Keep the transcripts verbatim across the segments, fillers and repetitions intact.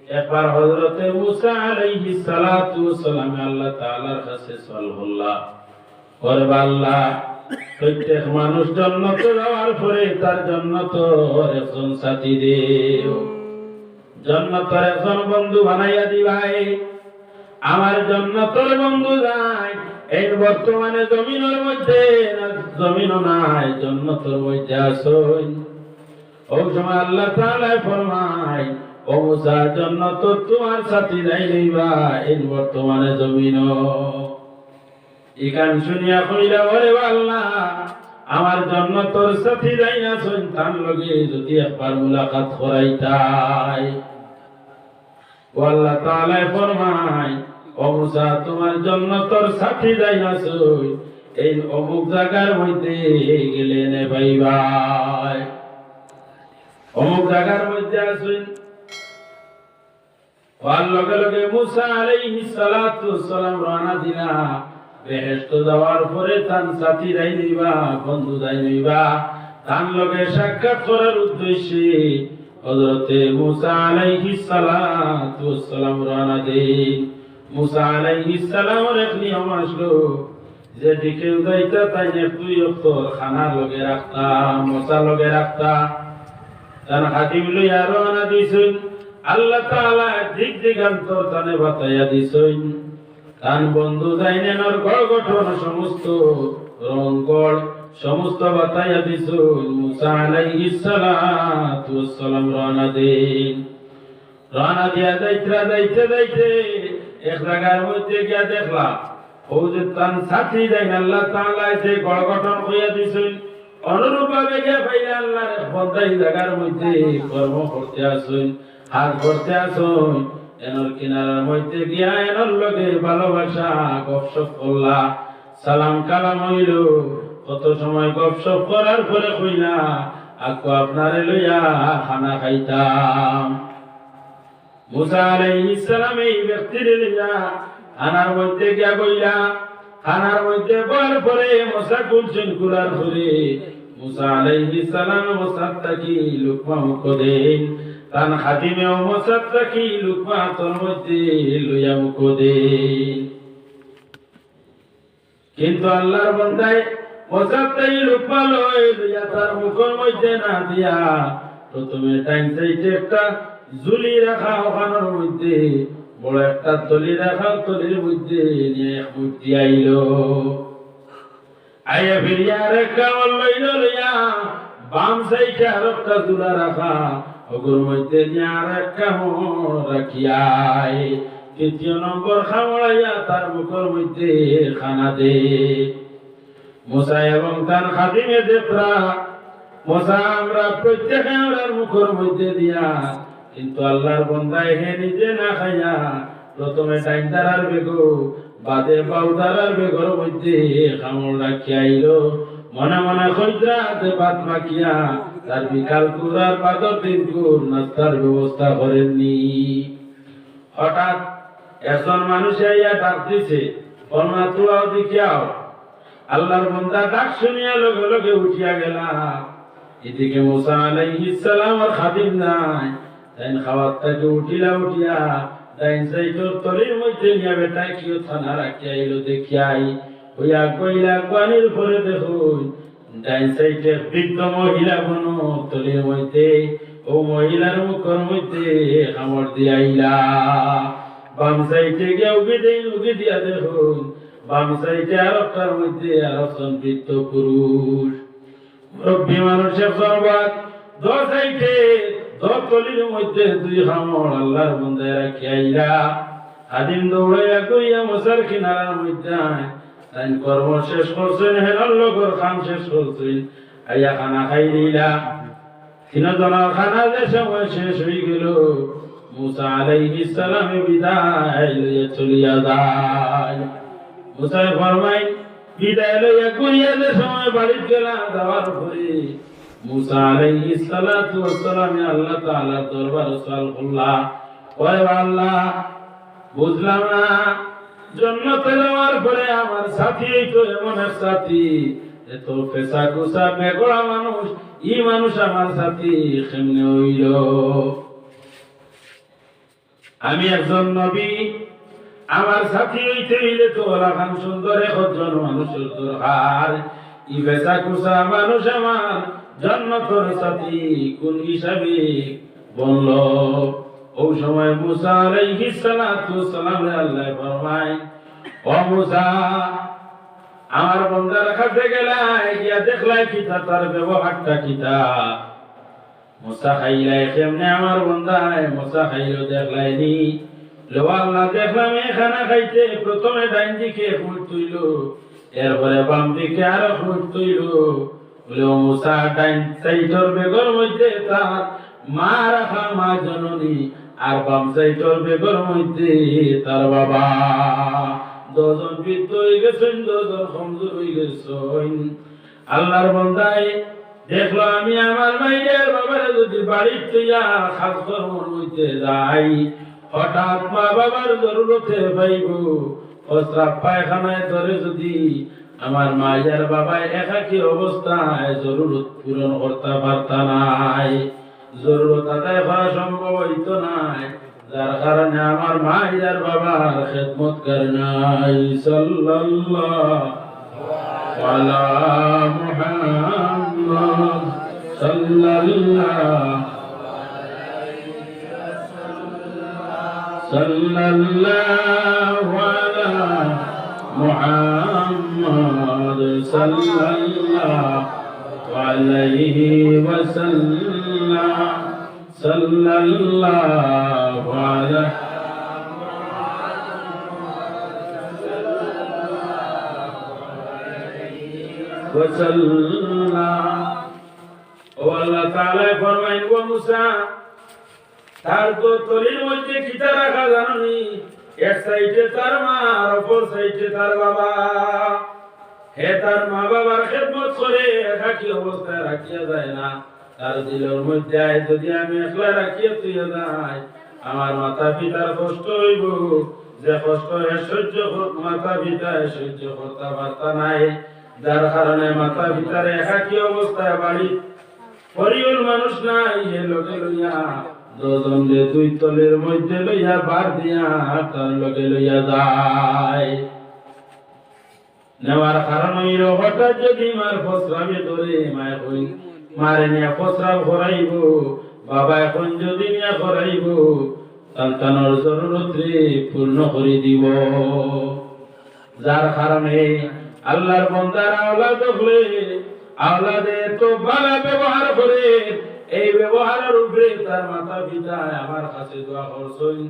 একবার হযরতে মুসা আলাইহিস সালাতু ওয়াস সালামে আল্লাহ তাআলার কাছে সওয়াল করলা, "ওরে আল্লাহ, প্রত্যেক মানুষ জন্নতো যাওয়ার পরে তার জন্নতর একজন সাথী দেও, জন্নতর একজন বন্ধু বানাইয়া দিবায়। আমার জন্নতর বন্ধু নাই, এই বর্তমানে জমিনর মধ্যে না, জমিনও নাই, জন্নতর মধ্যে আছইন।" অউ সময় আল্লাহ তাআলায় ফরমাইন, "ও মুসা, জন্নতর তুমার সাথী যাইন অইবা, এইন বর্তমানে জমিনো।" ইখান শুনিয়া কইলা, "ওরে আল্লাহ, আমার জন্নতর সাথী যাইন আছইন, তান লগে যুদি একবার মুলাকাত করাইতায়।" অউ আল্লাহ তাআলায় ফরমাইন, "ও মুসা, তুমার জন্নতর সাথী যাইন আছইন, এইন অমুক জাগার মধ্যে গেলে নে পাইবায়, অমুক জাগার মধ্যে আছইন।" অওয়ার লগে লগে মুসা আলাইহিস সালাতু ওয়াস সালাম রওয়ানা দিলা। বেহেশতো যাওয়ার পরে তান সাথী যাইন অইবা, বন্ধু যাইন অইবা, তান লগে সাক্ষাৎ করার উদ্দেশ্যে হযরতে মুসা আলাইহিস সালাতু ওয়াস সালাম রওয়ানা দেইন। মুসা আলাইহিস সালামর এক নিয়ম আছলো, যেদিকেউ যাইতা তাইন এক দুই অক্তর খানা লগে রাখতা, মশা লগে রাখতা। তান খাদিম লইয়া রওয়ানা দিছইন। আল্লাহ তাআলায় দিক দিগান্তর তানে বাতাইয়া দিছইন। তান বন্ধু যাইন এনর গড় গঠন সমস্ত, রং গড় সমস্ত বাতাইয়া দিছইন। মুসা আলাইহিস সালাতু ওয়াস সালাম রওয়ানা দেইন। রওয়ানা দিয়া যাইতরা যাইতে যাইতে এক জাগার মধ্যে গিয়া দেখলা, অউ যে তান সাথী যাইন আল্লাহ তাআলায় যে গড় গঠন কইয়া দিছইন, অনুরূপভাবে গিয়া পাইলা আল্লাহর এক বন্দা ই জাগার মধ্যে কর্ম করতে আছইন, কাজ করতে আছইন। এনর কিনারার মধ্যে গিয়া এনর লগে ভালোবাসা গপসপ করলা, সালাম কালাম অইলো। কত সময় গপসপ করার পরে কইলা, "আকু আপনারে লইয়া খানা খাইতাম।" মুসা আলাইহিস সালামে ই ব্যক্তিরে লইয়া খানার মধ্যে গিয়া বইলা। খানার মধ্যে বওয়ার পরে মশা খুলছইন, খুলার পরে মুসা আলাইহিস সালামে মশার থাকি লুকমা মুখো দেইন, তান খাদিমেও মশার থাকি লুকমা আতর মধ্যে লইয়া মুখো দেইন। কিন্তু আল্লাহর বন্দায় মশার থাকি লুকমা লই লইয়া তার মুখর মধ্যে না দিয়া প্রথমে ডাইন সাইডে একটা ঝুলি রাখা, অখানর মধ্যে বড় একটা থলি রাখা, থলির মধ্যে নিয়া এক মুঠ দিয়া আইলো। আইয়া ফিরিয়া আরেক কামড় লইলো, লইয়া বাম সাইডে আরেকটা ঝুলা রাখা, অগুর মধ্যে নিয়া আরেক কামড় রাখিয়া আয়। তৃতীয় নম্বর কামড় আইয়া তার মুখর মধ্যে খানা দে। মুসা এবং তান খাদিমে দেখরা, মুসা আমরা প্রত্যেকে আমরার মুখর মধ্যে দিয়া, কিন্তু আল্লাহর বন্দায় হে নিজে না খাইয়া প্রথমে ডাইন ধারার বেগো, বাদে বাউ ধারার বেগর মধ্যে কামড় রাখিয়া আইলো। মনে মনে কইতরা যে ভাত মাখিয়া তার বিকাল কুর আর বাদর দিন কুর নাস্তার ব্যবস্থা করেননি। হঠাৎ একজন মানুষে আইয়া ডাক দিছে, "ফলনা তুয়াও দেখিয়াও।" আল্লাহর বন্দা ডাক শুনিয়া লগে লগে উঠিয়া গেলা। এদিকে মুসা আলাইহিস সালামর খাদিম নাই, তাইন খাওয়ার থাকি উঠিলা, উঠিয়া ডাইন সাইডর থলির মধ্যে নিয়া বেটায় কিতা খানা রাখিয়া আইলো দেখিয়া আই। অউ আগুয়াইলা, আগুয়ানির পরে দেখইন ডাইন সাইডে বৃদ্ধ মহিলা বনর থলির মধ্যে, অউ মহিলার মুখর মধ্যে কামড় দিয়া আইলা। বাম সাইডে গিয়া উগি দেইন, উগি দিয়া দেখইন বাম সাইডে আরোকটার মধ্যে আরোকজন বৃদ্ধ পুরুষ। মুরব্বি মানুষ একজন বাদ, দুই সাইডে দুই থলির মধ্যে দুই কামড় আল্লাহর বন্দায় রাখিয়া আইলা। খাদিম দৌড়াইয়া গিয়া মুসার কিনারার মধ্যে আইন। তাইন কর্ম শেষ করছইন, হেনর লগর কাম শেষ করছইন, আইয়া খানা খাই দিলা। তিনজনর খানা যে সময় শেষ অইগেলো, মুসা আলাইহিস সালামে বিদায় লইয়া চলিয়া যায়। মুসায় ফরমাইন, বিদায় লইয়া ঘুরিয়া যে সময় বাড়িত গেলা, যাওয়ার পরে মুসা আলাইহিস সালাতু ওয়াস সালামে আল্লাহ তাআলার দরবারো সওয়াল করলা, "ওরে আল্লাহ, বুঝলাম না, জন্নতে যাওয়ার পরে আমার সাথী অইতো এমন এক সাথী, এত ফেসা কুসা বেগড়া মানুষ, ই মানুষ আমার সাথী কেমনে অইলো?" আমি একজন নবী, আমার সাথী অইতে অইলে তো অলাখান সুন্দর একজন মানুষর দরকার। ই বেচা কুচা মানুষ আমার জন্নতর সাথী কুন হিসাবে বনলো? অউ সময় মুসা আলাইহিস সালাতু ওয়াস সালামরে আল্লায় ফরমাইন, "ও মুসা, আমার বন্দার কাছে গেলায়, গিয়া দেখলায় কিতা, তার ব্যবহারটা কিতা?" মুসা খাইলায় কেমনে আমার বন্দায়, মুসা খাইলো দেখলায় নি? বলে, "ও আল্লাহ, দেখলাম এ খানা খাইতে প্রথমে ডাইন দিকে এক মুইত থইলো, এরপরে বাম দিকে আরো এক মুইত থইলো।" বলে, "ও মুসা, ডাইন সাইডর বেগর মধ্যে তার মা রাখা, মা জননী, আর বাম সাইডর বেগর মধ্যে তার বাবা। দুইজন বৃদ্ধ অইগেছইন, দুইজন কমজোর অইগেছইন।" আল্লাহর বন্দায় দেখলো, আমি আমার মাইয়ার বাবারে যদি বাড়িত থইয়া কাজকর্মর মধ্যে যাই, হঠাৎ মা বাবার জরুরতে পাইবো, প্রস্রাব পায়খানায় ধরে যদি আমার মাইয়ার বাবায় একাকী অবস্থায় জরুরত পূরণ করতা পারতা নায়, জরুরত আদায় করা সম্ভব অইতো নায়, যার কারণে আমার মাইয়ার বাবার খেদমতগার নাই। সাল্লাল্লাহু আলা মুহাম্মদ, সাল্লাল্লাহু, সাল্লাল্লাহু আলা মুহাম্মদ, সাল্লাল্লাহু আলাইহি ওয়াসাল্লাম। সাল্লাল্লাহু আলাইহি ওয়াসাল্লাম। ও আল্লাহ তাআলায় ফরমাইন, "ও মুসা, তার তো তলির মধ্যে কিতা রাখা জানো নি? এক সাইডে তার মা আর অপর সাইডে তার বাবা। হে তার মা বাবার খেদমত করে, একাকী অবস্থায় রাখিয়া যায় না। তার দিলর মধ্যে আয় যদি আমি একলা রাখিয়া থইয়া যাই, আমার মাতা পিতার কষ্ট অইবো, যে কষ্ট হে সহ্য কর-, মাতা পিতায় সহ্য করতা পারতা নায়, যার কারণে মাতা পিতার একাকী অবস্থায় বাড়ি পরিবার মানুষ নাই, হে লগে লইয়া দুইজনরে দুই তলির মধ্যে লইয়া বার দিয়া তার লগে লইয়া যায়।" নেওয়ার কারণ অইলো, হঠাৎ যদি মার প্রস্রাবে ধরে, মায়ে কইন, মারে নিয়া প্রস্রাব করাইবো, বাবায় কইন যদি নিয়া করাইবো, সন্তানর জরুরতরে পূর্ণ করি দিবো। যার কারণে আল্লাহর বন্দার আওলাদ অকলে, আওলাদে এত ভালা ব্যবহার করে, এই ব্যবহারর উপরে তার মাতা পিতায় আমার কাছে দোয়া করছইন।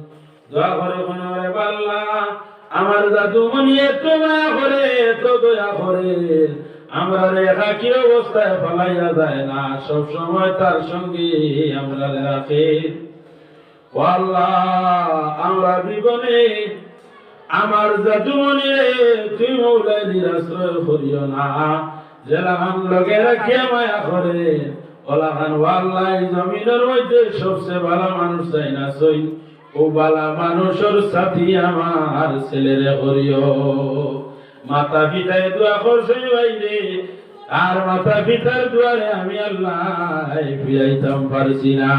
দোয়া করে কইন, "রে আল্লাহ, আমার জাদুমণি এত মায়া করে, এত দয়া করে, আমরারে একাকী অবস্থায় ফালাইয়া যায় না, সব সময় তার সঙ্গে আমরারে রাখে। ও আল্লাহ, আমরা জীবনে আমার জাদুমণিরে তুই মৌলায় নিরাশ্রয় করিও না, যেলাখান লগে রাখিয়া মায়া করে, অলাখান ও আল্লাহ, এই জমিনর মধ্যে সবচেয়ে ভালা মানুষ চাইন আছইন।" ও ভালা মানুষর সাথী আমার ছেলেরে করিও। মাতা পিতায় দোয়া করছইন বাইরে, আর মাতা পিতার দোয়ারে আমি আল্লাহ ফিরাইতাম পারছি না।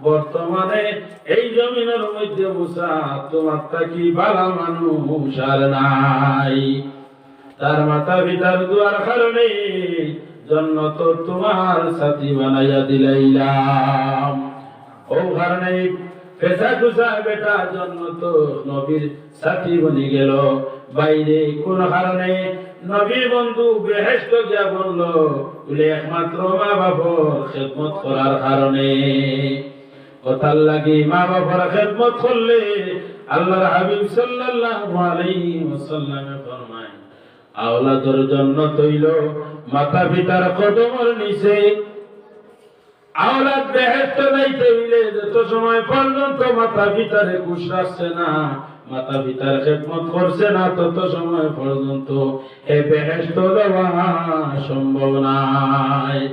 বর্তমানে এই জমিনর মধ্যে মুসা, তোমার থাকি ভালা মানুষ আর নাই। তার মাতা পিতার দোয়ার কারণে জন্নতো তোমার সাথী বানাইয়া দিলাইলাম। ও কারণে ফেসা খুসা বেটা জন্নতো নবীর সাথী বনি গেল। বাইরে কোন কারণে নবীর বন্ধু বেহেশত গিয়া বলল, বলে একমাত্র মা বাপর খেদমত করার কারণে। অতার লাগি মা বাপর খেদমত করলে আল্লাহর হাবিব সাল্লাল্লাহু আলাইহি ওয়াসাল্লামে ফরমায়, আওলাদর জন্নত অইল মাতা পিতার কদমর নিচে। আওলাদ বেহেশত যাইতে অইলে যত সময় পর্যন্ত মাতা পিতারে খুশ রাখছে না, মাতা পিতার খেদমত করছে না, তত সময় পর্যন্ত হে বেহেশত যাওয়া সম্ভব নায়।